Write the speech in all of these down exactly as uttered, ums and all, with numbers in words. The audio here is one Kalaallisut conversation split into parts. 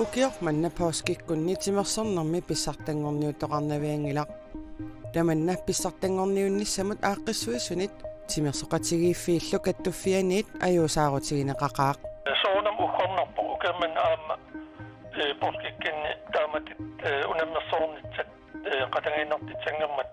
Ukioq manna poorskikkunni timersornermi pissartanngorniuttoqarnavianngilaq. Tamanna pissartanngorniunnissamut aaqqissuisunit timersoqatigiiffiillu kattuffianiit ajuusaarutigineqaqaaq. Soorunami uggornarpoq ukioq manna aamma, ee, poorskikkunni taamatut, ee, unammersoornissat, ee, qatannginnertussanngormat.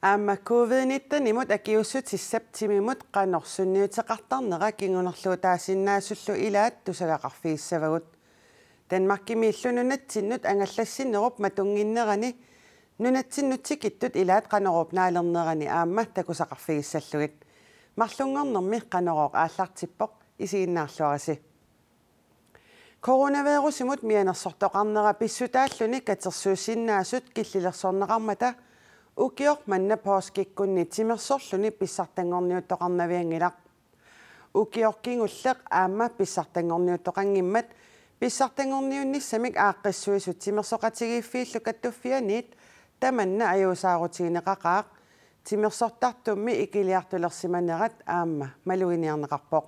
Aamma covid nitten-imut akiuussutissap timimut qanoq sunniuteqartarnera kingunerluutaasinnaasullu ilaat tusagaqarfigissavagut. Danmarkimiillu nunatsinnut angallassinnerup matunnginnerani nunatsinnut tikittut ilaat Qanoruup naalernerani aamma takusaqarfigissallugit. Marlunngornermi Qanorooq aallartippoq, isiginnaarluarisi. Coronavirusimut mianersortoqarnera pissutaalluni katersuussinnaasut killilersorneqarmata ukioq manna poorskikkunni timersorluni pissartanngorniuttoqarnavianngilaq. Ukioq kingulleq aamma pissartanngorniuttoqanngimmat pissartanngorniunnissamik aaqqissuisut timersoqatigiiffiillu kattuffianiit tamanna ajuusaarutigineqaqaaq, timersortartummi ikiliartulersimanerat aamma maluginiarneqarpoq.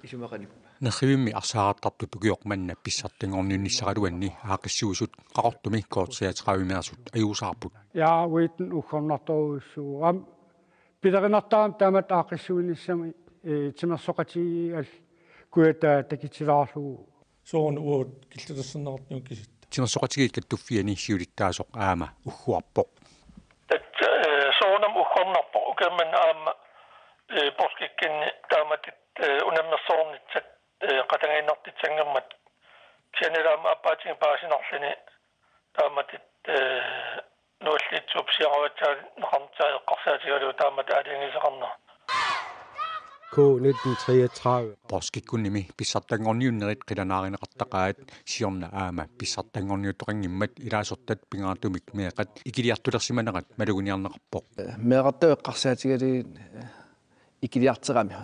Isumaqanippa. Nerrivimmi arsaartartut ukioq manna pissartanngorniunnissaraluanni aaqqissuisut Qaqortumi K treogtredive-meersut ajuusaarput. Ja, uattut uggornartorujussuuvoq. Aamma pilerinartaratta taamatut aaqqissuinnissami, ee, timersoqatigiit Kujataa takutilaarlugu. Soorunami uagut killilersorneqartugut kisitta. Timersoqatigiit kattuffianni siulittaasoq aamma ugguarpoq. Tassa, ee, soorunami uggornarpoq ukioq manna aamma, ee, poorskikkunni taamatut, ee, unammersoornissat, ee, qatannginnertussanngormat. Kisianni aamma aappaatigummi paasinarluni taamatut, ee, nualliitsup siaruatsaanneqarnitsaa eqqarsaatigalugu taamatut aalajangiisoqarnera. K nitten treogtredive. Poorskikkunnimi pissartanngorniunnerit qilanaarineqartaqaat, siorna aamma pissartanngorniuttoqanngimmat ilaasortat pingaarutumik meeqqat ikiliartulersimanerat maluginiarneqarpoq. Meerartagut eqqarsaatigalugit ikiliarteramik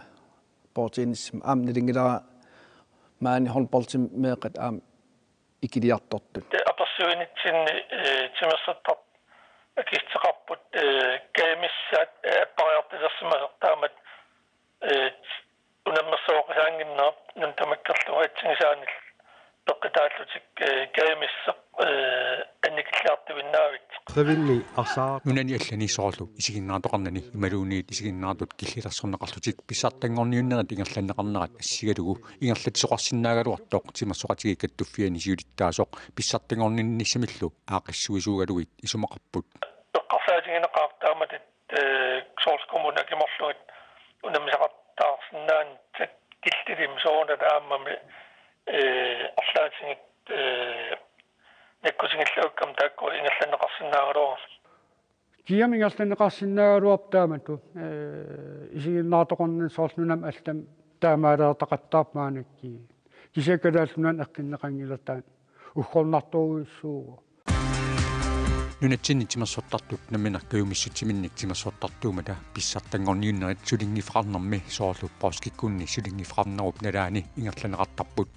poortiinnissami aamma nalunngilara maani håndboldimi meeqqat aamma ikiliartortut. Tassa apersuinitsinni, ee, timersortartut akissuteqarput, ee, kajumissat, ee, appariartulersimasoq taamatut, ee, unammersuusaannginnerput nuna tamakkerlugu assigisaanillu peqqutaallutik, ee, kajumissaq, ee, annikilliartuinnaavittoq. Nerrivimmi arsaar. Nunani allani soorlu isiginnaartoqarnani imaluunniit isiginnaartut killilersorneqarlutik pissartanngorniunnerit ingerlanneqarnerat assigalugu ingerlatsisoqarsinnaagaluartoq timersoqatigiit kattuffianni siulittaasoq pissartanngorniunnissamillu aaqqissuisuugalugit isumaqarput. Eqqarsaatigineqaaq taamatut, ee, soorlu kommunit aki marluk unammisaqattaarsinnaanissat killilimmik soorunami aammami, ee, arlaatigut, ee, nakkutigilluakkami taakku ingerlanneqarsinnaagaluarlugit. Kiamik ingerlanneqarsinnaagaluarpoq taamatut, ee, isiginnaartoqarnani soorlu nunamut allamut taamaaliortaqattaarpoq maannakkut. Kisianni Kalaallit Nunaannut eqqunneqanngilaq taanna. Uggornartorujussuuvoq. Nunatsinni timersortartut nammineq kajumissutsiminnik timersortartuummata pissartanngorniunnerit sulinngiffeqarnermi soorlu poorskikkunni sulinngiffeqarnerup nalaani ingerlanneqartarput.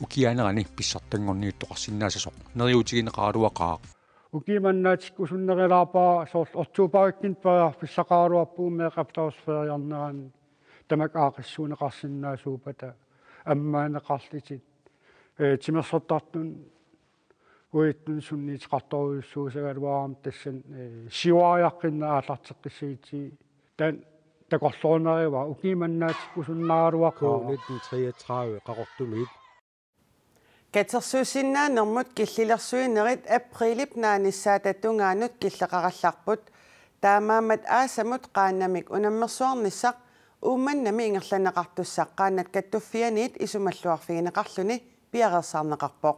Ukiaanerani pissartanngorniuttoqarsinnaassasoq neriuutigineqaraluaqaaq. Ukiut mannaatikkusunnerulaarpara soorlu oktoberikkunni periarfissaqaraluarpugut meeqqat taarserferiarnerani tamakku aaqqissuunneqarsinnaasuuppata ammaaneqarlutik, ee, timersortartut uattut sunniuteqartorujussuusagaluarami tassani, ee, siuariaqqinnera aallarteqqissagutsigu taanna takorloornerivara ukiut mannaatikkusunnerulaarpara. K nitten treogtredive Qaqortumiit. Katersuussinnaanermut killilersuinerit aprilip naanissaata tungaanut killeqarallarput. Taamaammat aasamut qaannamik unammersuarnissaq Uummannami ingerlanneqartussaq qaannat kattuffianiit isumalluarfigineqarluni piareersaarneqarpoq.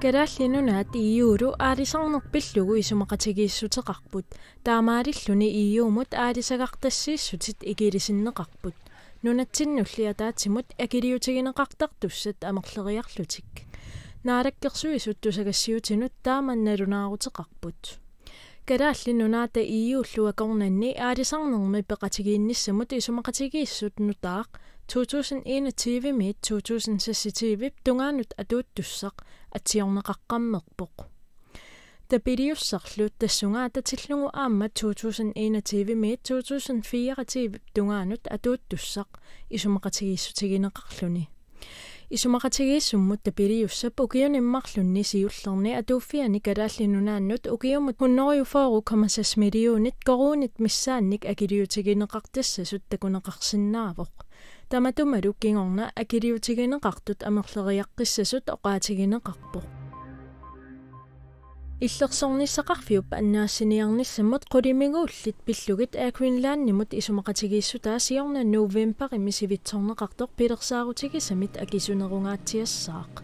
Kalaallit Nunaat E U-lu aalisarneq pillugu isumaqatigiissuteqarput. Taamaalilluni E U-mut aalisagartassiissutit ikilisinneqarput. Nunatsinnulli ataatsimut akiliutigineqartartussat amerleriarlutik. Naalakkersuisut tusagassiutinut taama nalunaaruteqarput. Kalaallit Nunaata E U-llu akornanni aalisarnermi peqatigiinnissamut isumaqatigiissut nutaaq to tusind enogtyve-miit to tusind seksogtyve tungaanut atuuttussaq atsiorneqaqqammerpoq. Tapiliussarlu tassunga atatillugu aamma to tusind enogtyve-miit to tusind fireogtyve tungaanut atuuttussaq isumaqatigiissutigineqarluni. Isumaqatigiissummut tapiliussap ukiuni marlunni siullerni atuuffiani Kalaallit Nunaannut ukiumut hundrede og fyrre komma seks millionit koruunit missaannik akiliutigineqartassasut takuneqarsinnaavoq. Tamatumalu kingorna akiliutigineqartut amerleriaqqissasut oqaatigineqarpoq. Illersornissaqarfiup annaassiniarnissamut qulimiguullit pillugit Air Greenlandimut isumaqatigiissutaa siorna novembarimi sivitsorneqartoq pilersaarutigisamit akisunerungaatsiassaaq.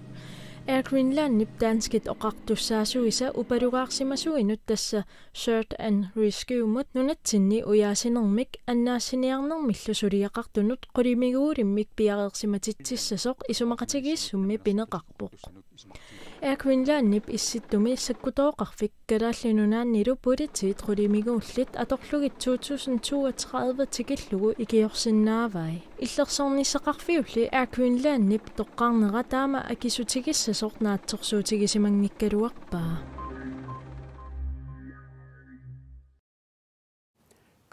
Air Greenlandip danskit oqartussaasuisa upalugaarsimasuinut, tassa Search and Rescuemut, nunatsinni ujaasinermik annaassiniarnermillu suliaqartunut qulimiguulimmik piareersimatitsissasoq isumaqatigiissummi pineqarpoq. Air Greenlandip Issittumi sakkutooqarfik Kalaallit Nunaannilu politiit qulimiguullit atorlugit to tusind toogtredive tikillugu ikiorsinnaavai. Illersornissaqarfiulli Air Greenlandip toqqarnera taama akisutigissasoq naatsorsuutigisimanngikkaluarpaa.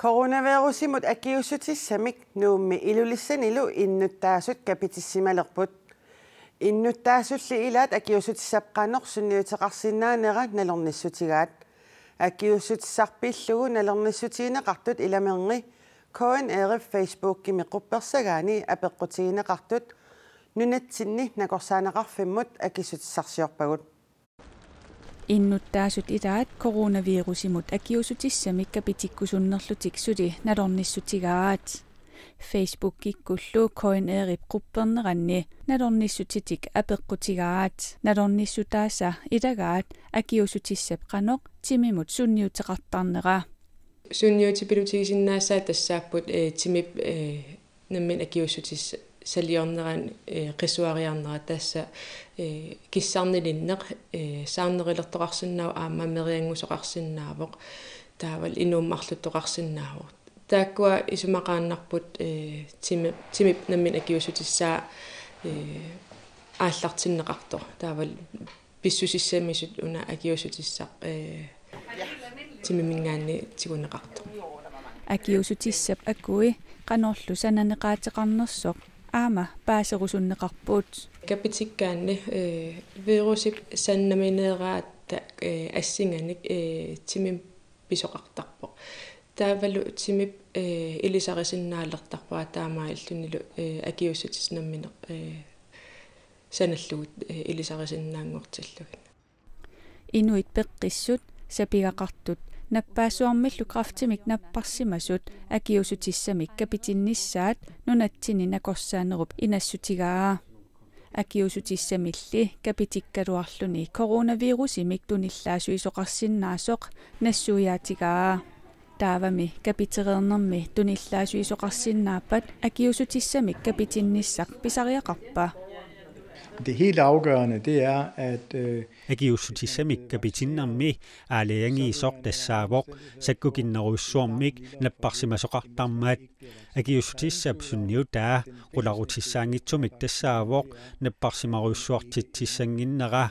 Coronavirusimut akiuussutissamik Nuummi Ilulissanilu innuttaasut kapitissimalerput. Innuttaasulli ilaat akiuussutissap qanoq sunniuteqarsinnaanera nalornissutigaat. Akiuussutissaq pillugu nalornissutigineqartut ilaminni K N R-ip Facebookimi quppersagaani apeqqutigineqartut nunatsinni nakorsaaneqarfimmut akissutissarsiorpagut. Innuttaasut ilaat coronavirusimut akiuussutissamik kapitikkusunnerlutik suli nalornissutigaat. Facebookikkullu K N R-ip qupperneranni nalornissutitik apeqqutigaat. Nalornissutaasa ilagaat akiuussutissap qanoq timimut sunniuteqartarnera. Sunniutipilutigisinnaasaat tassaapput, eh, timip, eh, nammineq akiuussutissaliornerani, eh, qisuariarnera, tassa, eh, kissarnilinneq, eh, saarnerilertoqarsinnaavoq aamma merianngusoqarsinnaavoq, taavalu inuup marluttoqarsinnaavoq. Taakkua isumaqaannarput, eh, timi-, timip nammineq akiuussutissaa, eh, aallartinneqartoq. Taavalu pissusissamisut una akiuussutissaq, eh, timiminngaanniit tiguneqartoq. Akiuussutissap akui qanorlu sananeqaateqarnersoq aamma paaserusunneqarput. Kapitikkaanni, eh, virusip sannamineeraata, eh, assinganik, eh, timimik pisoqartarpoq. Taavalu timip, eh, ilisarisinnaalertarpaa taamaalillunilu, eh, akiuussutissaq nammineq, eh, sanallugu, eh, ilisarisinnaanngortillugit. Inuit peqqissut, sapigaqartut, nappaassuarmillu kræftimik napparsimasut akiuussutissamik kapitinnissaat nunatsinni nakorsaanerup inassutigaa. Akiuussutissamilli kapitikkaluarluni coronavirusimik tunillaasuisoqarsinnaasoq nassuiaatigaa. Taavami kapitereernermi tunillaasuisoqarsinnaappat akiuussutissamik kapitinnissaq pisariaqarpa? Det helt afgørende, det er, at, øh, Akiuussutissamik kapitinnermi aalajangiisoq tassaavoq sakkukinnerujussuarmik napparsimasoqartarmat. Akiuussutissap sunniutaa qularutissaanngitsumik tassaavoq napparsimarujussuartitsissannginnera.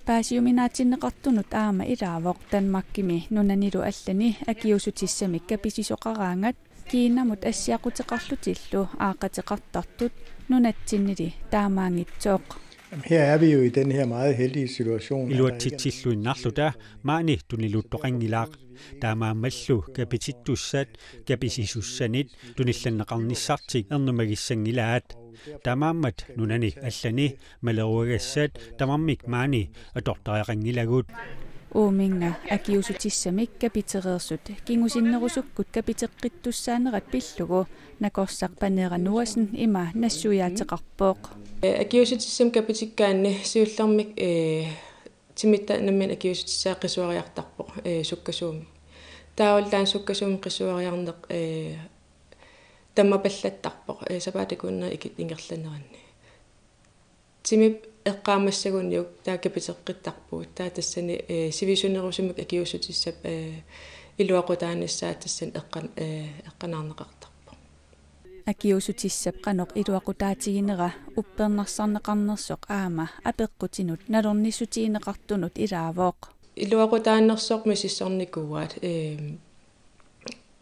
Paasiuminaatsinneqartunut aamma ilaavoq Danmarkimi nunanilu allani akiuussutissamik kapisisoqaraangat Kinamut assiaquteqarlutillu aaqqateqartartut nunatsinnili taamaanngitsoq. Jamen, her er vi jo i den her meget heldige situation, at der ikke er Iluatsitsilluinnarluta maani tuniluttoqanngilaq. Taamaammallu kapitittussat kapisisussanit tunillanneqarnissartik ernumagissanngilaat. Taamaammat nunani allani maleruagassat tamarmik maani atortariaqanngilagut. Uuminnga akiuussutissamik kapitereersut kingusinnerusukkut kapiteqqittussaanerat pillugu nakorsaq Paneeraq Noassen ima nassuiaateqarpoq. Eh, akiuussutissamik kapitikkaanni siullermik, eh, timitta nammineq akiuussutissaa qisuariartarpoq, eh, sukkasuumik. Taavalu taanna sukkasuumik qisuariarneq, eh, tammapallattarpoq, eh, sapaatip akunneri ikit ingerlaneranni. Timip eqqaamassaguniuk taava kapiteqqittarpugut. Taava tassani, eh, sivisunerusumik akiuussutissap, eh, iluaqutaanissaa tassani eqqan-, eh, eqqanaarneqartarpoq. Akiuussutissap qanoq iluaqutaatiginera uppernarsarneqarnersoq aamma apeqqutinut nalornissutigineqartunut ilaavoq. Iluaqutaannersoq misissornikuuaat, eem,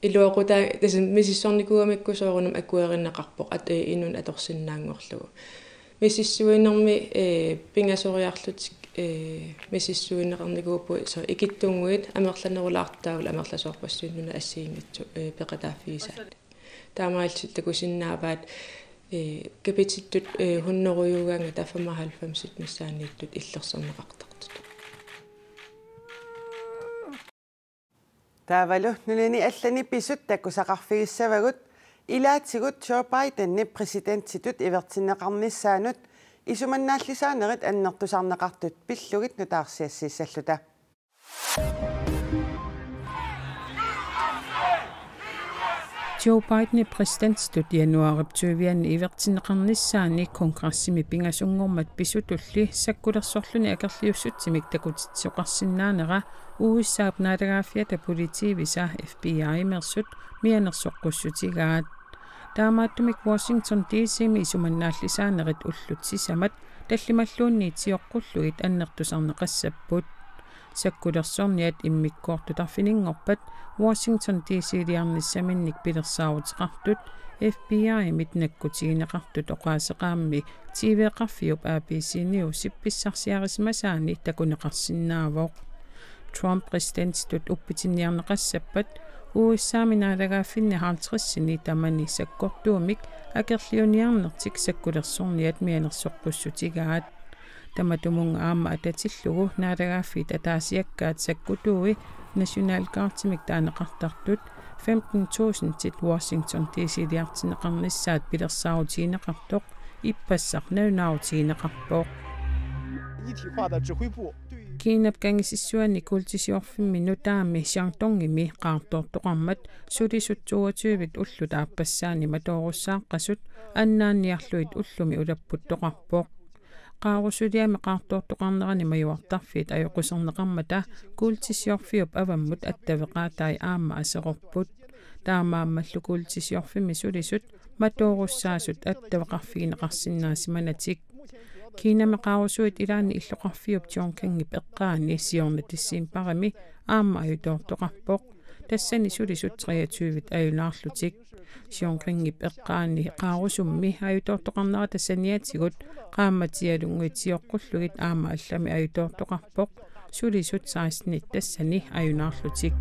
iluaqutaa-, tassa misissornikuugamikku soorunami akuerineqarpoq at-, ee, inunnut atorsinnaanngorlugu. Misissuinermi, ee, pingasoriarlutik, ee, misissuineqarnikuupput, soorlu ikittunnguit amerlanerulaartut taavalu amerlasoorpassuit nunat assigiinngitsut, ee, peqataaffigisaat. Taamaalillutik takusinnaavaat, ee, kapitittut, ee, hunnorujuugaangat femoghalvfemsit missaanniittut illersorneqartartut. Taavalu nunani allani pisut takusaqarfigissavagut, ilaatigut Joe Bidenip præsidentitut ivertinneqarnissaanut isumannaallisaanerit annertusarneqartut pillugit nutaarsiassiissalluta. Joe Bidenip præsidentitut januaarip tyvianni ivertinneqarnissaani kongressimi pingasunngormat pisutulli sakkulersorluni akerliussutsimik takutitsisoqarsinnaanera U S A-p naalagaaffiata politiivisa F B I-meersut mianersoqqussutigaat. Taamaattumik Washington D C-mi isumannaallisaanerit ullut sisamat tallimalluunniit sioqqullugit annertusarneqassapput. Sakkulersorniat immikkoortut arfininngorpat Washington D C-liarnissaminnik pilersaaruteqartut F B I-mit nakkutigineqartut oqaaseqaammi T V-qarfiup A B C Newsip pissarsiarisimasaani takuneqarsinnaavoq. Trump præsidentitut uppitinniarneqassappat U S A-mi naalagaaffinni halvtredsini tamani sakkortuumik akerliuniarnertik sakkulersorniat mianersoqqussutigaat. Tamatumunnga aamma atatillugu naalagaaffiit ataasiakkaat sakkutuui National Guardimik taaneqartartut femten tusindit Washington D C-liartinneqarnissaat pilersaarutigineqartoq ippassaq nalunaarutigineqarpoq. Kiinap kangisissuani kuultisiorfimmi nutaami Shandongimi qaartoortoqarmat sulisut toogtyvit ullut aappassaani matoorussaaqqasut annaanniarlugit ullumi ulapputtoqarpoq. Qaarusuliami qaartoortoqarnerani majuartarfiit ajoquserneqarmata kuultisiorfiup avammut attaveqaatai aamma aserorput. Taamaammallu kuultisiorfimmi sulisut matoorussaasut attaveqarfigineqarsinnaasimanatik. Kiinami qaarusuit ilaanni illoqarfiup Chongqingip eqqaani siorna decembarimi aamma ajutoortoqarpoq. Tassani sulisut treogtyvit ajunaarlutik. Chongqingip eqqaani qaarusummi ajutoortoqarnerata saniatigut qaammatialunnguit sioqqullugit aamma allami ajutoortoqarpoq. Sulisut sekstenit tassani ajunaarlutik.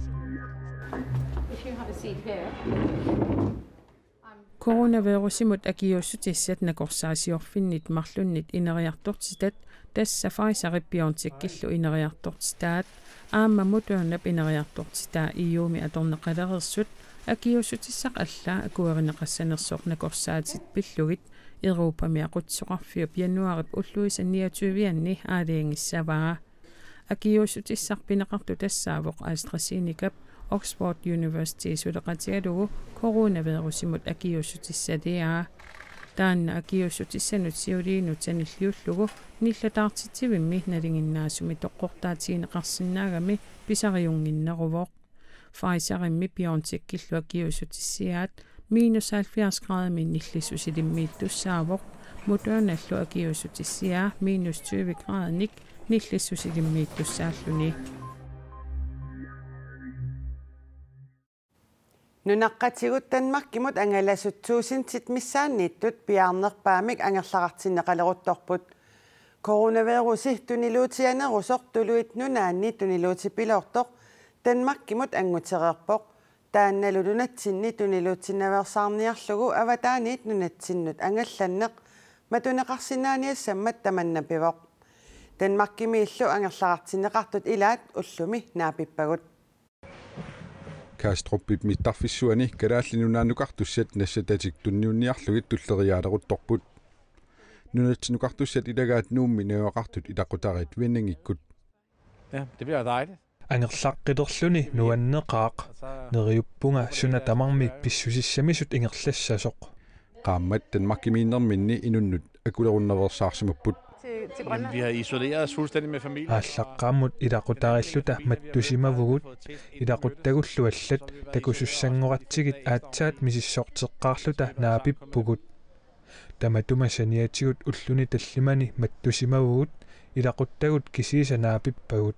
If you have a seat here. Coronavirusimut akiuussutissat nakorsaasiorfinnit marlunnit ineriartortitat, tassa Pfizerip BioNTechillu ineriartortitaat, aamma Modernap ineriartortitaa E U-mi atorneqalereersut, akiuussutissaq alla akuerineqassanersoq nakorsaatit pillugit Europami aqutsisoqarfiup januaarip ulluisa niogtyvianni aalajangissavaa. Akiuussutissaq pineqartoq tassaavoq AstraZenecap Oxford University suleqatigalugu coronavirusimut akiuussutissaliaa. Taanna akiuussutissanut siuliinut sanilliullugu nillataartitsivimmi nalinginnaasumik toqqortaatigineqarsinnaagami pisariunnginneruvoq. Pfizerimmi BioNTechillu akiuussutissiaat minus halvfjerds gradimik nillissusilimmiittussaavoq, Modernallu akiuussutissiaa minus tyve gradinik nillissusilimmiittussaalluni. Nunaqqatigut Danmarkimut angalasut tusindit missaanniittut piaarnerpaamik angerlarartinneqaleruttorput. Coronavirusi tuniluutianerusoq tuluit nunaanni tuniluutipiloortoq Danmarkimut anngutereerpoq. Taannalu nunatsinni tuniluutsinnaveersaarniarlugu avataaniit nunatsinnut angallanneq matuneqarsinnaaniassammat tamanna pivoq. Danmarkimiillu angerlarartinneqartut ilaat ullumi naapippagut. Kastrupip mittarfissuani Kalaallit Nunaannukartussat nassatatik tunniunniarlugit tulleriiaaleruttorput. Nunatsinnukartussat ilagaat Nuummi najugaqartut ilaqutariit Venningikkut. Ja, det bliver dejligt. Angerlaqqilerluni nuanneqaaq, neriuppunga suna tamarmi pissusissamisut ingerlassasoq. Qaammat Danmarkimiinnerminni inunnut akulerunnaveersaarsimapput. Jamen, vi har isoleret os fuldstændig med familien. Aallaqqaammut ilaqutariilluta mattusimavugut, ilaquttagullu allat takusussanngoratsigit aatsaat misissorteqqaarluta naapippugut. Tamatuma saniatigut ulluni tallimani mattusimavugut, ilaquttagut kisiisa naapippagut.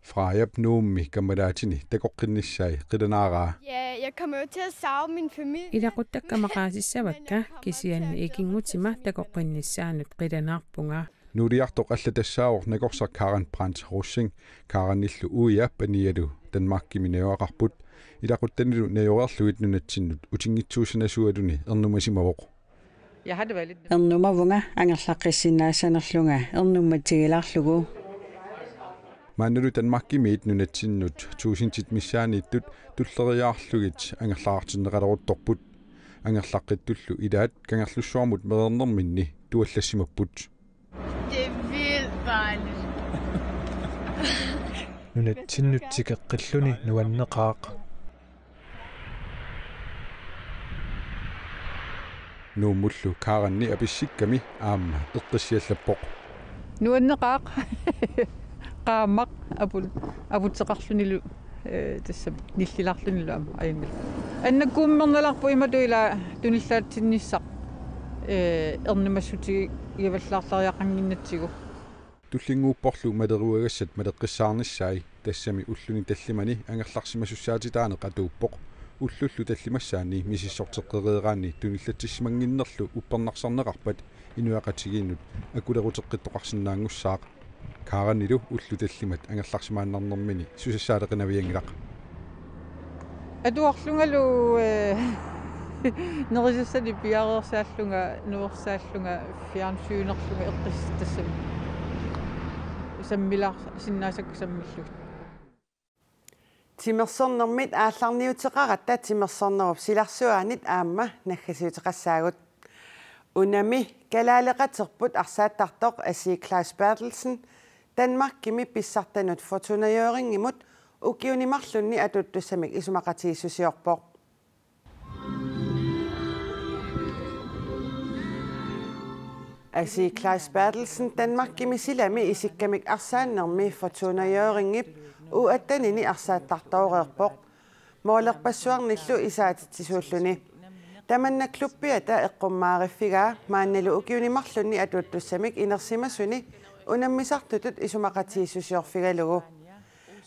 Freja Nuummi kammalaatini takoqqinnissaa qilanaaraa. Ja, jeg kommer jo til at savne min familie. Ilaquttakka maqaasissavakka, kisianni ikinngutima takoqqinnissaanut qilanaarpunga. Nuuliartoq allatassaavoq nakorsaq Karen Brandt Rosing, Karenillu uia panialu Danmarkimi najugaqarput. Ilaquttanilu najoreerlugit nunatsinnut utinngitsuussanasugaluni ernumasimavoq. Ernumavunga angerlaqqissinnaassanerlunga ernummatigilaarlugu. Maannalu Danmarkimiit nunatsinnut tuusintit missaanniittut tulleriiaarlugit angerlartinneqaleruttorput. Angerlaqqittullu ilaat Kangerlussuarmut mereernerminni tuallassimapput. Det er vildt dejligt. Nunatsinnut tikeqqilluni nuanneqaaq. Nuummullu Karenni apissikkami aamma eqqissiallappoq. Nuanneqaaq. Qaammaq aput aputeqarlunilu, eh, tassami nillilaarlunilu aamma ajunngilaq. Annakkuummernalarpoq imatut ila tunillaatinnissaq, eh, ernumassutigivallaartariaqannginnatsigu. Tullinnguupporlu maleruagassat maleqqissaarnissai, tassami ulluni tallimani angerlarsimasussaatitaaneq atuuppoq. Ullullu tallimassaanni misissorteqqereeraanni tunillatsissimannginnerlu uppernarsarneqarpat inuiaqatigiinnut akuleruteqqittoqarsinnaanngussaaq. Karenilu ullut tallimat angerlarsimaannarnermini susassaaleqinavianngilaq. Atuarlungalu, eh, nerisassanik piareersaallunga, nuersaallunga, fjernsynerlunga eqqissittassamik. Sammilaarsinnaasakka sammillugit. Timersornermit aallarniuteqaratta timersornerup silarsuaanit aamma naggasiuteqassaagut. Unami kalaaleqaterput arsaattartoq Asii Kleist Berthelsen Danmarkimi pissartanut Fortuna Hjørringimut ukiuni marlunni atuuttussamik isumaqatigiissusiorpoq. Asii Kleist Berthelsen Danmarkimi silami isikkamik arsaannermi Fortuna Hjørringip U attenini arsaattartooreerpoq. Målerpassuarnillu isaatitsisuulluni. Tamanna klubbiata eqqummaariffigaa maannalu ukiuni marlunni atuuttussamik inersimasuni unammisartutut isumaqatigiissusiorfigalugu.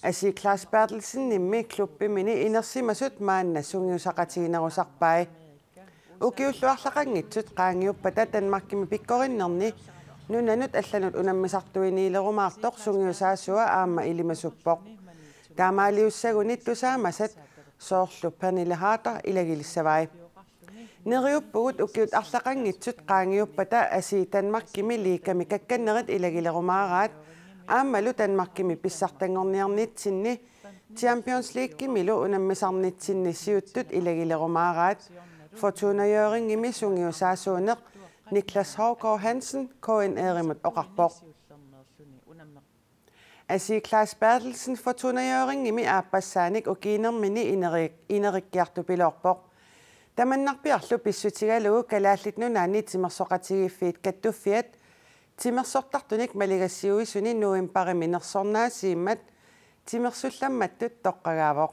Asii Kleist Berthelsenimmi klubbimini inersimasut maanna sungiusaqatiginerusarpai. Ukiullu arlaqanngitsut qaangiuppata Danmarkimi pikkorinnerni nunanut allanut unammisartuiniilerumaartoq sungiusaasua aamma ilimasuppoq. Taamaaliussaguni tusaamasat soorlu Pernille Harder ilagilissavai. Neriuppugut ukiut arlaqanngitsut qaangiuppata Asii Danmarkimi liigami kakkannerit ilagilerumaaraat aammalu Danmarkimi pissartanngorniarnitsinni Champions Leaguemilu unammisarnitsinni siuttut ilagilerumaaraat, Fortuna Hjørringimi sungiusaasuuneq Niklas Hougaard Hansen K N R-imut oqarpoq. Asii Kleist Berthelsen Fortuna Hjørringimi aappassaanik ukiinermini ineri-, inerikkiartupiloorpoq. Tamannarpiarlu pissutigalugu Kalaallit Nunaanni Timersoqatigiiffiit Kattuffiat timersortartunik maligassiuisuni novembarimi nersornaasiimmat timersullammattut toqqagaavoq.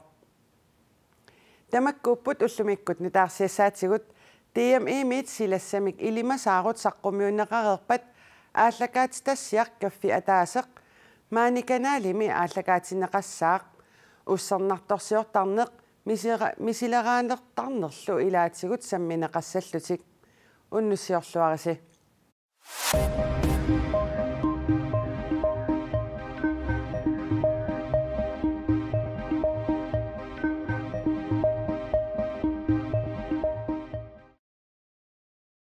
Tamakkuupput ullumikkut nutaarsiassaatigut. D M E-miit silassamik ilimasaarut saqqummiunneqareerpat aallakaatitassiaq kaffi ataaseq maani kanalimi aallakaatinneqassaaq. Ussernartorsiortarneq misera-, misileraanertarnerlu ilaatigut sammineqassallutik. Unnussiorluarisi.